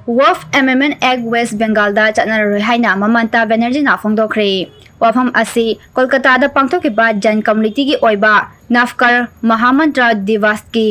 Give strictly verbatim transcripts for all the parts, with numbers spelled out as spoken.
Waqf Amendment Act West Bengalꯗ ꯆꯠꯅꯔꯔꯣꯏ ꯍꯥꯏꯅ ꯃꯃꯟꯇꯥ ꯕꯦꯅꯔꯖꯤꯅ ꯐꯣꯡꯗꯣꯛꯈ꯭ꯔꯦ꯫ ꯋꯥꯐꯝ ꯑꯁꯤ ꯀꯣꯜꯀꯇꯥꯗ ꯄꯥꯡꯊꯣꯛꯈꯤꯕ ꯖꯩꯟ communityꯒꯤ ꯑꯣꯏꯕ ꯅꯥꯐꯀꯔ ꯃꯍꯥꯃꯟꯇ꯭ꯔ ꯗꯤꯕꯁꯀꯤ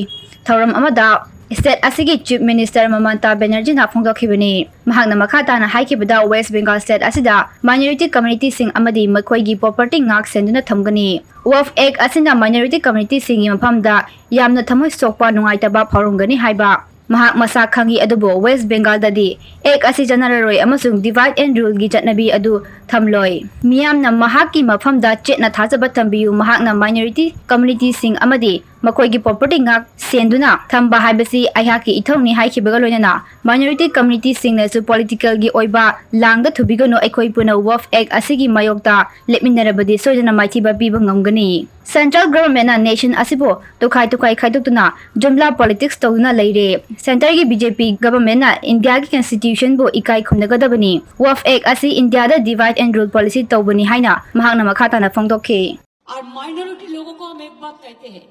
ꯊꯧꯔꯝ ꯑꯃꯗ state ꯑꯁꯤꯒꯤ Chief Minister ꯃꯃꯟꯇꯥ ꯕꯦꯅꯔꯖꯤꯅ ꯐꯣꯡꯗꯣꯛꯈꯤꯕꯅꯤ꯫ ꯃꯍꯥꯛꯅ ꯃꯈꯥ ꯇꯥꯅ ꯍꯥꯏꯈꯤꯕꯗ, West Bengal state ꯑꯁꯤꯗ minority communityꯁꯤꯡ ꯑꯃꯗꯤ ꯃꯈꯣꯏꯒꯤ property ꯉꯥꯛ ꯁꯦꯟꯗꯨꯅ ꯊꯝꯒꯅꯤ꯫ Waqf Act ꯑꯁꯤꯅ minority communityꯁꯤꯡꯒꯤ ꯃꯐꯝꯗ ꯌꯥꯝꯅ ꯊꯃꯣꯏ ꯁꯣꯛꯄ ꯅꯨꯡꯉꯥꯏꯇꯕ ꯐꯥꯎꯔꯝꯒꯅꯤ ꯍꯥꯏꯕ ꯃꯍꯥꯛ ꯃꯁꯥ ꯈꯪꯏ, ꯑꯗꯨꯕꯨ West Bengalꯗꯗꯤ Act ꯑꯁꯤ ꯆꯠꯅꯔꯔꯣꯏ ꯑꯃꯁꯨꯡ divide and ruleꯒꯤ ꯆꯠꯅꯕꯤ ꯑꯗꯨ ꯊꯝꯂꯣꯏ꯫ ꯃꯤꯌꯥꯝꯅ ꯃꯍꯥꯛꯀꯤ ꯃꯐꯝꯗ ꯆꯦꯠꯅ ꯊꯥꯖꯕ ꯊꯝꯕꯤꯌꯨ, ꯃꯍꯥꯛꯅ minority communityꯁꯤꯡ ꯑꯃꯗꯤ ꯃꯈꯣꯏꯒꯤ property ꯉꯥꯛ ꯁꯦꯟꯗꯨꯅ ꯊꯝꯕ ꯍꯥꯏꯕꯁꯤ ꯑꯩꯍꯥꯛꯀꯤ ꯏꯊꯧꯅꯤ ꯍꯥꯏꯈꯤꯕꯒ ꯂꯣꯏꯅꯅ minority communityꯁꯤꯡꯅꯁꯨ politicalꯒꯤ ꯑꯣꯏꯕ ꯂꯥꯡꯗ ꯊꯨꯕꯤꯒꯅꯨ, ꯑꯩꯈꯣꯏ ꯄꯨꯟꯅ Waqf Act ꯑꯁꯤꯒꯤ ꯃꯥꯌꯣꯛꯇ ꯂꯦꯞꯃꯤꯟꯅꯔꯕꯗꯤ ꯁꯣꯏꯗꯅ ꯃꯥꯏꯊꯤꯕ ꯄꯤꯕ ꯉꯝꯒꯅꯤ꯫ Central governmentꯅ nation ꯑꯁꯤꯕꯨ ꯇꯨꯈꯥꯏ ꯇꯨꯈꯥꯏ ꯈꯥꯏꯗꯣꯛꯇꯨꯅ ꯖꯨꯝꯂꯥ politics ꯇꯧꯗꯨꯅ ꯂꯩꯔꯦ꯫ Centreꯒꯤ BJP governmentꯅ Indiaꯒꯤ constitutionꯕꯨ ꯏꯀꯥꯏ ꯈꯨꯝꯅꯒꯗꯕꯅꯤ꯫ Waqf Act ꯑꯁꯤ Indiaꯗ divide and rule policy ꯇꯧꯕꯅꯤ ꯍꯥꯏꯅ ꯃꯍꯥꯛꯅ ꯃꯈꯥ ꯇꯥꯅ ꯐꯣꯡꯗꯣꯛꯈꯤ꯫ और माइनॉरिटी लोगों को हम एक बात कहते हैं,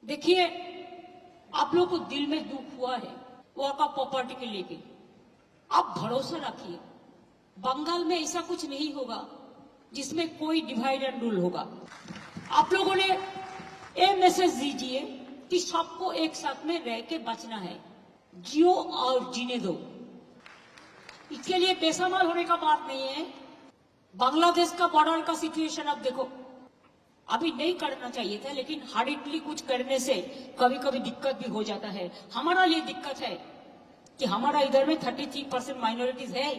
देखिए, आप लोग को दिल में दुख हुआ है वहाँ का प्रॉपर्टी के लेके, आप भरोसा रखिए, बंगाल में ऐसा कुछ नहीं होगा जिसमें कोई डिवाइड एंड रूल होगा। आप लोगों ने ये मैसेज दीजिए कि सबको एक साथ में रह के बचना है, जियो और जीने दो। इसके लिए बेसामाल होने का बात नहीं है। बांग्लादेश का बॉर्डर का सिचुएशन आप देखो, अभी नहीं करना चाहिए था, लेकिन हरिडली कुछ करने से कभी कभी दिक्कत भी हो जाता है। हमारा ये दिक्कत है कि हमारा इधर में थर्टी थ्री परसेंट माइनॉरिटीज है।